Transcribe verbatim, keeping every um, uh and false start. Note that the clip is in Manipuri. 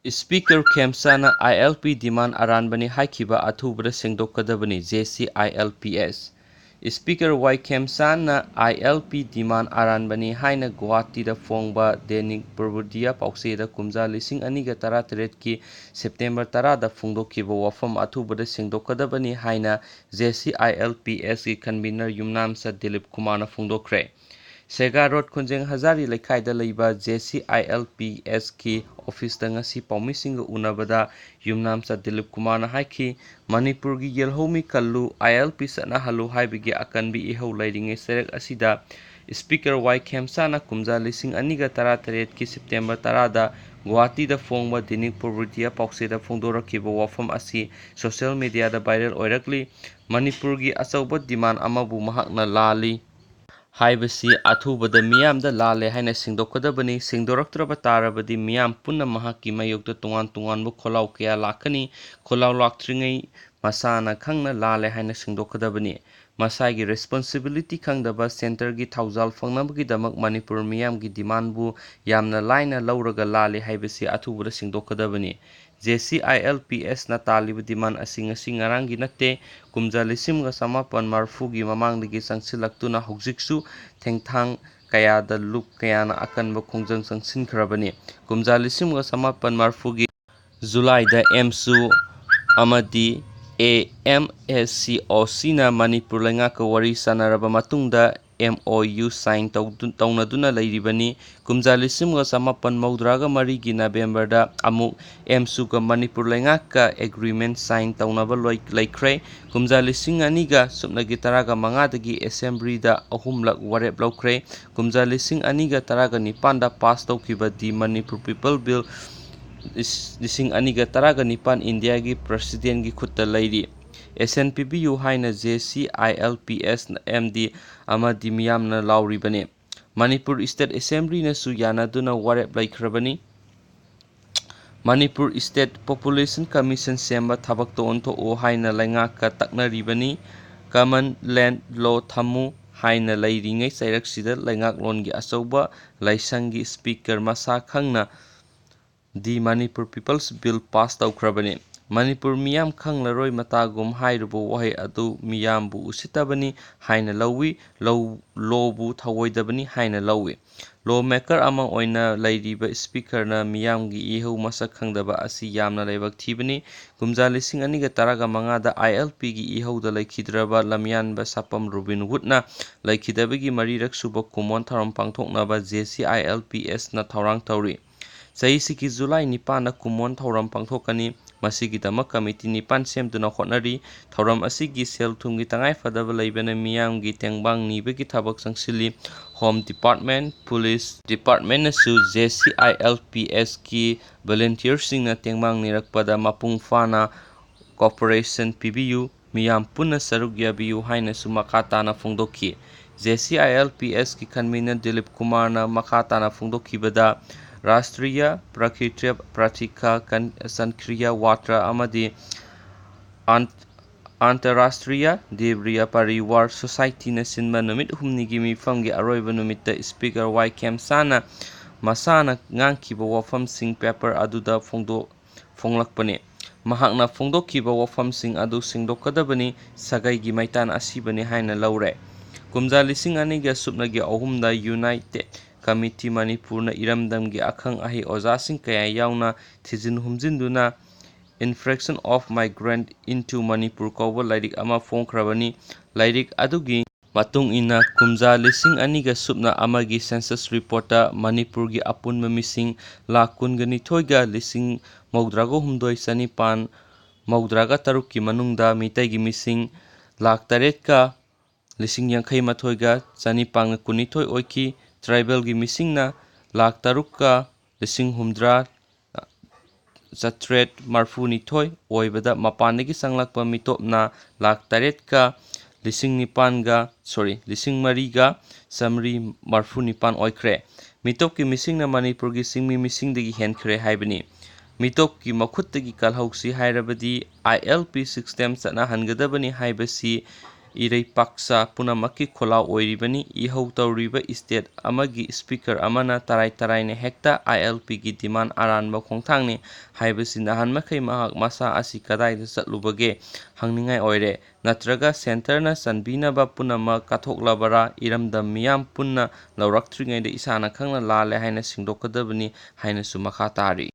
Speaker ꯈꯦꯝꯆꯥꯟꯅ I L P demand ꯑꯔꯥꯟꯕꯅꯤ ꯍꯥꯏꯈꯤꯕ ꯑꯊꯨꯕꯗ ꯁꯦꯡꯗꯣꯛꯀꯗꯕꯅꯤ, J C I L P S꯫ Speaker Y ꯈꯦꯝꯆꯥꯟꯅ I L P demand ꯑꯔꯥꯟꯕꯅꯤ ꯍꯥꯏꯅ ꯒꯨꯋꯥꯍꯥꯇꯤꯗ ꯐꯣꯡꯕ ꯗꯦꯅꯤꯛ ꯄ꯭ꯔꯕꯨꯗꯤꯌꯥ ꯄꯥꯎꯆꯦꯗ ꯀꯨꯝꯖꯥ ꯂꯤꯁꯤꯡ ꯑꯅꯤꯒ ꯇꯔꯥꯇꯔꯦꯠꯀꯤ September ꯇꯔꯥꯗ ꯐꯣꯡꯗꯣꯛꯈꯤꯕ ꯋꯥꯐꯝ ꯑꯊꯨꯕꯗ ꯁꯦꯡꯗꯣꯛꯀꯗꯕꯅꯤ ꯍꯥꯏꯅ J C I L P S ꯀꯤ convener ꯌꯨꯝꯅꯥꯝꯆꯥ ꯗꯤꯂꯤꯞ ꯀꯨꯃꯥꯔꯅ ꯐꯣꯡꯗꯣꯛꯈ꯭ꯔꯦ꯫ ꯁꯦꯒꯥ ꯔꯣꯗ ꯈꯣꯟꯖꯦꯡ ꯍꯖꯥꯔꯤ ꯂꯩꯀꯥꯏꯗ ꯂꯩꯕ J C I L P S ꯀꯤ office ꯇ ꯉꯁꯤ ꯄꯥꯎꯃꯤꯁꯤꯡꯒ ꯎꯅꯕꯗ ꯌꯨꯝꯅꯥꯝꯆꯥ ꯗꯤꯂꯤꯞ ꯀꯨꯃꯥꯔꯅ ꯍꯥꯏꯈꯤ, ꯃꯅꯤꯄꯨꯔꯒꯤ ꯌꯦꯜꯍꯧꯃꯤ ꯀꯜꯂꯨ, I L P ꯆꯠꯅꯍꯜꯂꯨ ꯍꯥꯏꯕꯒꯤ ꯑꯀꯟꯕꯤ ꯏꯍꯧ ꯂꯩꯔꯤꯉꯩ ꯆꯩꯔꯛ ꯑꯁꯤꯗ Speaker Y ꯈꯦꯝꯆꯥꯟꯅ ꯀꯨꯝꯖꯥ ꯂꯤꯁꯤꯡ ꯑꯅꯤꯒ ꯇꯔꯥꯇꯔꯦꯠꯀꯤ September ꯇꯔꯥꯗ ꯒꯨꯋꯥꯍꯥꯇꯤꯗ ꯐꯣꯡꯕ ꯗꯤꯅꯤꯛ ꯄ꯭ꯔꯕꯨꯗꯤꯌꯥ ꯄꯥꯎꯆꯦꯗ ꯐꯣꯡꯗꯣꯔꯛꯈꯤꯕ ꯋꯥꯐꯝ ꯑꯁꯤ social media ꯗ viral ꯑꯣꯏꯔꯛꯂꯤ꯫ ꯃꯅꯤꯄꯨꯔꯒꯤ ꯑꯆꯧꯕ demand ꯑꯃꯕꯨ ꯃꯍꯥꯛꯅ ꯂꯥꯜꯂꯤ ꯍꯥꯏꯕꯁꯤ ꯑꯊꯨꯕꯗ ꯃꯤꯌꯥꯝꯗ ꯂꯥꯜꯂꯦ ꯍꯥꯏꯅ ꯁꯦꯡꯗꯣꯛꯀꯗꯕꯅꯤ꯫ ꯁꯦꯡꯗꯣꯔꯛꯇ꯭ꯔꯕ ꯇꯥꯔꯕꯗꯤ ꯃꯤꯌꯥꯝ ꯄꯨꯟꯅ ꯃꯍꯥꯛꯀꯤ ꯃꯥꯌꯣꯛꯇ ꯇꯣꯉꯥꯟ ꯇꯣꯉꯥꯟꯕ ꯈꯣꯜꯂꯥꯎ ꯀꯌꯥ ꯂꯥꯛꯀꯅꯤ꯫ ꯈꯣꯜꯂꯥꯎ ꯂꯥꯛꯇ꯭ꯔꯤꯉꯩ ꯃꯁꯥꯅ ꯈꯪꯅ ꯂꯥꯜꯂꯦ ꯍꯥꯏꯅ ꯁꯦꯡꯗꯣꯛꯀꯗꯕꯅꯤ꯫ ꯃꯁꯥꯒꯤ responsibility ꯈꯪꯗꯕ, centre ꯒꯤ ꯊꯧꯖꯥꯜ ꯐꯪꯅꯕꯒꯤꯗꯃꯛ ꯃꯅꯤꯄꯨꯔ ꯃꯤꯌꯥꯝꯒꯤ demand ꯕꯨ ꯌꯥꯝꯅ ꯂꯥꯏꯅ ꯂꯧꯔꯒ ꯂꯥꯜꯂꯤ ꯍꯥꯏꯕꯁꯤ ꯑꯊꯨꯕꯗ ꯁꯦꯡꯗꯣꯛꯀꯗꯕꯅꯤ꯫ J C I L P S ꯅ ꯇꯥꯜꯂꯤꯕ demand ꯑꯁꯤ ꯉꯁꯤ ꯉꯔꯥꯡꯒꯤ ꯅꯠꯇꯦ꯫ ꯀꯨꯝꯖꯥ ꯂꯤꯁꯤꯡ ꯑꯃꯒ ꯆꯃꯥꯄꯟ ꯃꯔꯤꯐꯨꯒꯤ ꯃꯃꯥꯡꯗꯒꯤ ꯆꯪꯁꯤꯜꯂꯛꯇꯨꯅ ꯍꯧꯖꯤꯛꯁꯨ ꯊꯦꯡꯊꯥꯡ ꯀꯌꯥꯗ ꯂꯨꯞ ꯀꯌꯥꯅ ꯑꯀꯟꯕ ꯈꯣꯡꯖꯪ ꯆꯪꯁꯤꯟꯈ꯭ꯔꯕꯅꯤ꯫ ꯀꯨꯝꯖꯥ ꯂꯤꯁꯤꯡ ꯑꯃꯒ ꯆꯃꯥꯄꯟ ꯃꯔꯤꯐꯨꯒꯤ July ꯗ ꯑꯦꯝꯁꯨ ꯑꯃꯗꯤ A M S C O C ꯅ ꯃꯅꯤꯄꯨꯔ ꯂꯩꯉꯥꯛꯀ ꯋꯥꯔꯤ ꯁꯥꯟꯅꯔꯕ ꯃꯇꯨꯡꯗ M O U sign ꯇꯧꯗꯨ-, ꯇꯧꯅꯗꯨꯅ ꯂꯩꯔꯤꯕꯅꯤ꯫ ꯀꯨꯝꯖꯥ ꯂꯤꯁꯤꯡ ꯑꯃꯒ ꯆꯃꯥꯄꯟ ꯃꯧꯗ꯭ꯔꯥꯒ ꯃꯔꯤꯒꯤ November ꯗ ꯑꯃꯨꯛ ꯑꯦꯝꯁꯨꯒ ꯃꯅꯤꯄꯨꯔ ꯂꯩꯉꯥꯛꯀ agreement sign ꯇꯧꯅꯕ ꯂꯣꯏ-, ꯂꯩꯈ꯭ꯔꯦ꯫ ꯀꯨꯝꯖꯥ ꯂꯤꯁꯤꯡ ꯑꯅꯤꯒ ꯁꯨꯞꯅꯒꯤ ꯇꯔꯥꯒ ꯃꯉꯥꯗꯒꯤ assembly ꯗ ꯑꯍꯨꯝꯂꯛ ꯋꯥꯔꯦꯞ ꯂꯧꯈ꯭ꯔꯦ꯫ ꯀꯨꯝꯖꯥ ꯂꯤꯁꯤꯡ ꯑꯅꯤꯒ ꯇꯔꯥꯒ ꯅꯤꯄꯥꯟꯗ pass ꯇꯧꯈꯤꯕ The Manipur People Bill ꯂꯤꯁꯤꯡ ꯑꯅꯤꯒ ꯇꯔꯥꯒ ꯅꯤꯄꯥꯟ ꯏꯟꯗꯤꯌꯥꯒꯤ president ꯀꯤ ꯈꯨꯠꯇ ꯂꯩꯔꯤ꯫ Assent ꯄꯤꯕꯤꯌꯨ ꯍꯥꯏꯅ J C I L P S ꯑꯃꯗꯤ, ꯑꯃꯗꯤ ꯃꯤꯌꯥꯝꯅ ꯂꯥꯎꯔꯤꯕꯅꯤ꯫ ꯃꯅꯤꯄꯨꯔ State Assembly ꯅꯁꯨ ꯌꯥꯅꯗꯨꯅ ꯋꯥꯔꯦꯞ ꯂꯩꯈ꯭ꯔꯕꯅꯤ꯫ ꯃꯅꯤꯄꯨꯔ State Population Commission ꯁꯦꯝꯕ ꯊꯕꯛꯇ ꯑꯣꯟꯊꯣꯛꯎ ꯍꯥꯏꯅ ꯂꯩꯉꯥꯛꯀ ꯇꯛꯅꯔꯤꯕꯅꯤ꯫ Common Land Law ꯊꯝꯃꯨ ꯍꯥꯏꯅ ꯂꯩꯔꯤꯉꯩ ꯆꯩꯔꯛꯁꯤꯗ ꯂꯩꯉꯥꯛꯂꯣꯟꯒꯤ ꯑꯆꯧꯕ ꯂꯥꯏꯁꯪꯒꯤ speaker ꯃꯁꯥ ꯈꯪꯅ the Manipur People's Bill pass ꯇꯧꯈ꯭ꯔꯕꯅꯤ꯫ Manipur ꯃꯤꯌꯥꯝ ꯈꯪꯂꯔꯣꯏ ꯃꯇꯥꯒꯨꯝ ꯍꯥꯏꯔꯤꯕ ꯋꯥꯍꯩ ꯑꯗꯨ ꯃꯤꯌꯥꯝꯕꯨ ꯎꯁꯤꯠꯇꯕꯅꯤ ꯍꯥꯏꯅ ꯂꯧꯏ, ꯂꯧ-, lawꯕꯨ ꯊꯧꯑꯣꯏꯗꯕꯅꯤ ꯍꯥꯏꯅ ꯂꯧꯏ꯫ Lawmaker ꯑꯃ ꯑꯣꯏꯅ ꯂꯩꯔꯤꯕ Speakerꯅ ꯃꯤꯌꯥꯝꯒꯤ ꯏꯍꯧ ꯃꯁꯛ ꯈꯪꯗꯕ ꯑꯁꯤ ꯌꯥꯝꯅ ꯂꯥꯏꯕꯛ ꯊꯤꯕꯅꯤ꯫ ꯀꯨꯝꯖꯥ ꯂꯤꯁꯤꯡ ꯑꯅꯤꯒ ꯇꯔꯥꯒ ꯃꯉꯥꯗ ILPꯒꯤ ꯏꯍꯧꯗ ꯂꯩꯈꯤꯗ꯭ꯔꯕ ꯂꯝꯌꯥꯟꯕ ꯁꯥꯄꯝ ꯔꯣꯕꯤꯟ ꯍꯨꯗꯅ ꯂꯩꯈꯤꯗꯕꯒꯤ ꯃꯔꯤꯔꯛ ꯁꯨꯕ ꯀꯨꯝꯑꯣꯟ ꯊꯧꯔꯝ ꯄꯥꯡꯊꯣꯛꯅꯕ JCILPSꯅ ꯊꯧꯔꯥꯡ ꯇꯧꯔꯤ꯫ ꯆꯍꯤꯁꯤꯒꯤ ꯖꯨꯂꯥꯏ ꯅꯤꯄꯥꯟꯗ ꯀꯨꯝꯑꯣꯟ ꯊꯧꯔꯝ ꯄꯥꯡꯊꯣꯛꯀꯅꯤ꯫ ꯃꯁꯤꯒꯤꯗꯃꯛ committee ꯅꯤꯄꯥꯟ ꯁꯦꯝꯗꯨꯅ ꯍꯣꯠꯅꯔꯤ꯫ ꯊꯧꯔꯝ ꯑꯁꯤꯒꯤ ꯁꯦꯜ ꯊꯨꯝꯒꯤ ꯇꯉꯥꯏ ꯐꯗꯕ ꯂꯩꯕꯅ ꯃꯤꯌꯥꯝꯒꯤ ꯇꯦꯡꯕꯥꯡ ꯅꯤꯕꯒꯤ ꯊꯕꯛ ꯆꯪꯁꯤꯜꯂꯤ꯫ Home Department, Police Departmentꯅꯁꯨ JCILPSꯀꯤ volunteerꯁꯤꯡꯅ ꯇꯦꯡꯕꯥꯡ ꯅꯤꯔꯛꯄꯗ ꯃꯄꯨꯡ ꯐꯥꯅ cooperation ꯄꯤꯕꯤꯌꯨ, ꯃꯤꯌꯥꯝ ꯄꯨꯟꯅ ꯁꯔꯨꯛ ꯌꯥꯕꯤꯌꯨ ꯍꯥꯏꯅꯁꯨ ꯃꯈꯥ ꯇꯥꯅ ꯐꯣꯡꯗꯣꯛꯈꯤ꯫ JCILPSꯀꯤ convener ꯗꯤꯂꯤꯞ ꯀꯨꯃꯥꯔꯅ ꯃꯈꯥ ꯇꯥꯅ ꯐꯣꯡꯗꯣꯛꯈꯤꯕꯗ, ꯔꯥꯁꯇ꯭ꯔꯤꯌ ꯄ꯭ꯔꯀ꯭ꯔꯤꯇ꯭ꯌ ꯄ꯭ꯔꯇꯤꯀꯥ ꯀꯟ-, ꯁꯟꯀ꯭ꯔꯤꯌꯥ ꯋꯥꯇ꯭ꯔ ꯑꯃꯗꯤ ꯑꯟ-, ꯑꯟꯇꯔꯔꯥꯁꯇ꯭ꯔꯤꯌ ꯗꯦꯕ꯭ꯔꯤꯌ ꯄꯔꯤꯋꯥꯔ ꯁꯣꯁꯥꯏꯇꯤꯅ ꯁꯤꯟꯕ ꯅꯨꯃꯤꯠ ꯍꯨꯝꯅꯤꯒꯤ ꯃꯤꯐꯝꯒꯤ ꯑꯔꯣꯏꯕ ꯅꯨꯃꯤꯠꯇ Speaker ꯋꯥꯏ ꯈꯦꯝꯁꯥꯅ ꯃꯁꯥꯅ ꯉꯥꯡꯈꯤꯕ ꯋꯥꯐꯝꯁꯤꯡ paper ꯑꯗꯨꯗ ꯐꯣꯡꯗꯣꯛ-, ꯐꯣꯡꯂꯛꯄꯅꯤ꯫ ꯃꯍꯥꯛꯅ ꯐꯣꯡꯗꯣꯛꯈꯤꯕ ꯋꯥꯐꯝꯁꯤꯡ ꯑꯗꯨ ꯁꯦꯡꯗꯣꯛꯀꯗꯕꯅꯤ, ꯁꯥꯒꯩꯒꯤ ꯃꯩꯇꯥꯟ ꯑꯁꯤꯕꯅꯤ ꯍꯥꯏꯅ ꯂꯧꯔꯦ꯫ ꯀꯨꯝꯖꯥ ꯂꯤꯁꯤꯡ ꯑꯅꯤꯒ ꯁꯨꯞꯅꯒꯤ ꯑꯍꯨꯝꯗ United Committee ꯃꯅꯤꯄꯨꯔꯅ ꯏꯔꯝꯗꯝꯒꯤ ꯑꯈꯪ ꯑꯍꯩ ꯑꯣꯖꯥꯁꯤꯡ ꯀꯌꯥ ꯌꯥꯎꯅ ꯊꯤꯖꯤꯟ ꯍꯨꯝꯖꯤꯟꯗꯨꯅ Infiltration of Migrant into Manipur ꯀꯧꯕ ꯂꯥꯏꯔꯤꯛ ꯑꯃ ꯐꯣꯡꯈ꯭ꯔꯕꯅꯤ꯫ ꯂꯥꯏꯔꯤꯛ ꯑꯗꯨꯒꯤ ꯃꯇꯨꯡ ꯏꯟꯅ, ꯀꯨꯝꯖꯥ ꯂꯤꯁꯤꯡ ꯑꯅꯤꯒ ꯁꯨꯞꯅ ꯑꯃꯒꯤ census reportꯇ ꯃꯅꯤꯄꯨꯔꯒꯤ ꯑꯄꯨꯟꯕ ꯃꯤꯁꯤꯡ ꯂꯥꯈ ꯀꯨꯟꯒ ꯅꯤꯊꯣꯏꯒ ꯂꯤꯁꯤꯡ ꯃꯧꯗ꯭ꯔꯥꯒ ꯍꯨꯝꯗꯣꯏ ꯆꯅꯤꯄꯥꯟ ꯃꯧꯗ꯭ꯔꯥꯒ ꯇꯔꯨꯛꯀꯤ ꯃꯅꯨꯡꯗ ꯃꯤꯇꯩꯒꯤ ꯃꯤꯁꯤꯡ ꯂꯥꯈ ꯇꯔꯦꯠꯀ ꯂꯤꯁꯤꯡ ꯌꯥꯡꯈꯩ ꯃꯥꯊꯣꯏꯒ ꯆꯅꯤꯄꯥꯟꯒ ꯀꯨꯟꯅꯤꯊꯣꯏ ꯑꯣꯏꯈꯤ꯫ Tribalꯒꯤ ꯃꯤꯁꯤꯡꯅ ꯂꯥꯈ ꯇꯔꯨꯛꯀ ꯂꯤꯁꯤꯡ ꯍꯨꯝꯗ꯭ꯔꯥ ꯆꯥꯇ꯭ꯔꯦꯠ ꯃꯔꯐꯨꯅꯤꯊꯣꯏ ꯑꯣꯏꯕꯗ, ꯃꯄꯥꯟꯗꯒꯤ ꯆꯪꯂꯛꯄ ꯃꯤꯇꯣꯞꯅ ꯂꯥꯈ ꯇꯔꯦꯠꯀ ꯂꯤꯁꯤꯡ ꯅꯤꯄꯥꯟꯒ, sorry, ꯂꯤꯁꯤꯡ ꯃꯔꯤꯒ ꯆꯥꯃꯔꯤ ꯃꯔꯐꯨꯅꯤꯄꯥꯟ ꯑꯣꯏꯈ꯭ꯔꯦ꯫ ꯃꯤꯇꯣꯞꯀꯤ ꯃꯤꯁꯤꯡꯅ ꯃꯅꯤꯄꯨꯔꯒꯤ ꯆꯤꯡꯃꯤ ꯃꯤꯁꯤꯡꯗꯒꯤ ꯍꯦꯟꯈ꯭ꯔꯦ ꯍꯥꯏꯕꯅꯤ꯫ ꯃꯤꯇꯣꯞꯀꯤ ꯃꯈꯨꯠꯇꯒꯤ ꯀꯜꯍꯧꯁꯤ ꯍꯥꯏꯔꯕꯗꯤ ILP system ꯆꯠꯅꯍꯟꯒꯗꯕꯅꯤ ꯍꯥꯏꯕꯁꯤ ꯏꯔꯩꯄꯥꯛꯆꯥ ꯄꯨꯝꯅꯃꯛꯀꯤ ꯈꯣꯜꯂꯥꯎ ꯑꯣꯏꯔꯤꯕꯅꯤ꯫ ꯏꯍꯧ ꯇꯧꯔꯤꯕ state ꯑꯃꯒꯤ speaker ꯑꯃꯅ ꯇꯔꯥꯏ ꯇꯔꯥꯏꯅ ꯍꯦꯛꯇ I L Pꯒꯤ demand ꯑꯔꯥꯟꯕ ꯈꯣꯡꯊꯥꯡꯅꯤ ꯍꯥꯏꯕꯁꯤ ꯅꯍꯥꯟ ꯃꯈꯩ ꯃꯍꯥꯛ ꯃꯁꯥ ꯑꯁꯤ ꯀꯗꯥꯏꯗ ꯆꯠꯂꯨꯕꯒꯦ ꯍꯪꯅꯤꯡꯉꯥꯏ ꯑꯣꯏꯔꯦ꯫ ꯅꯠꯇ꯭ꯔꯒ centreꯅ ꯆꯟꯕꯤꯅꯕ ꯄꯨꯝꯅꯃꯛ ꯀꯠꯊꯣꯛꯂꯕꯔꯥ? ꯏꯔꯝꯗꯝ ꯃꯤꯌꯥꯝ ꯄꯨꯟꯅ ꯂꯧꯔꯛꯇ꯭ꯔꯤꯉꯩꯗ ꯏꯁꯥꯅ ꯈꯪꯅ ꯂꯥꯜꯂꯦ ꯍꯥꯏꯅ ꯁꯦꯡꯗꯣꯛꯀꯗꯕꯅꯤ ꯍꯥꯏꯅꯁꯨ ꯃꯈꯥ ꯇꯥꯔꯤ꯫